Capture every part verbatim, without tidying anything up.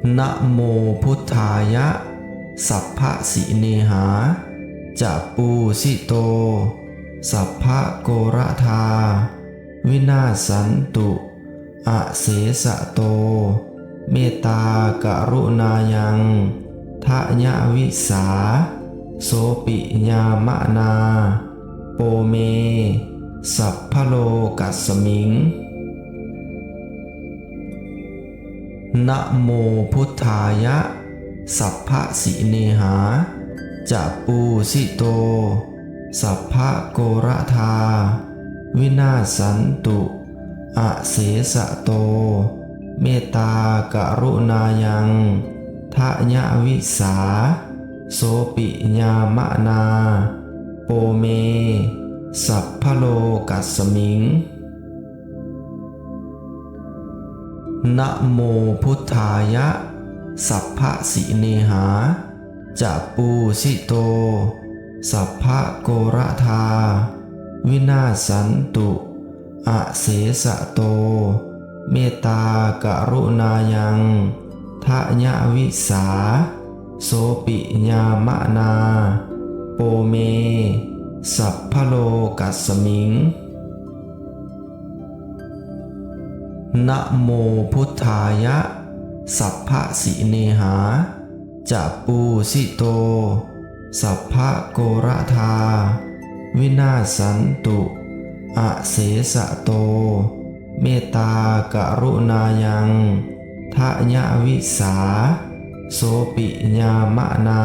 Namo buddhāya, sabbasinehā ca pūjito, sabbagorathā vinassantu asesato, mettākaruṇāyaṃ dayāvisā sopi ñāmanā po me sabbalokasmiṃ. Namo buddhāya, sabbasinehā ca pūjito, sabbagorathā vinassantu asesato, mettākaruṇāyaṃ dayāvisā sopi ñāmanā po me sabbalokasmiṃ. Namo buddhāya, sabbasinehā ca pūjito, sabbagorathā vinassantu asesato, mettākaruṇāyaṃ dayāvisā sopi ñāmanā po me sabbalokasmiṃ. Namo buddhāya, sabbasinehā ca pūjito, sabbagorathā vinassantu asesato, mettākaruṇāyaṃ dayāvisā sopi ñāmanā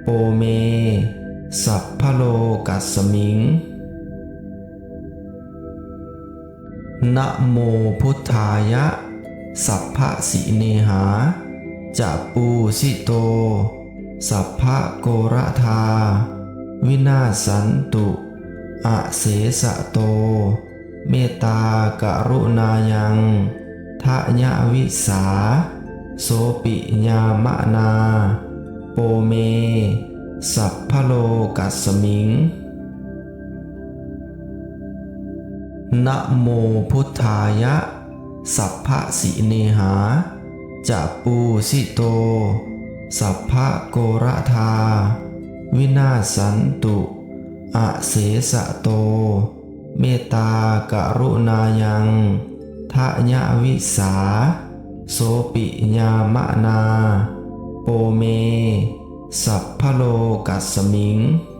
po me sabbalokasmiṃ. Namo buddhāya, sabbasinehā ca pūjito, sabbagorathā vinassantu asesato, mettākaruṇāyaṃ dayāvisā sopi ñāmanā po me sabbalokasmiṃ. Namo buddhāya, sabbasinehā ca pūjito, sabbagorathā vinassantu asesato, mettākaruṇāyaṃ dayāvisā sopi ñāmanā po me sabbalokasmiṃ.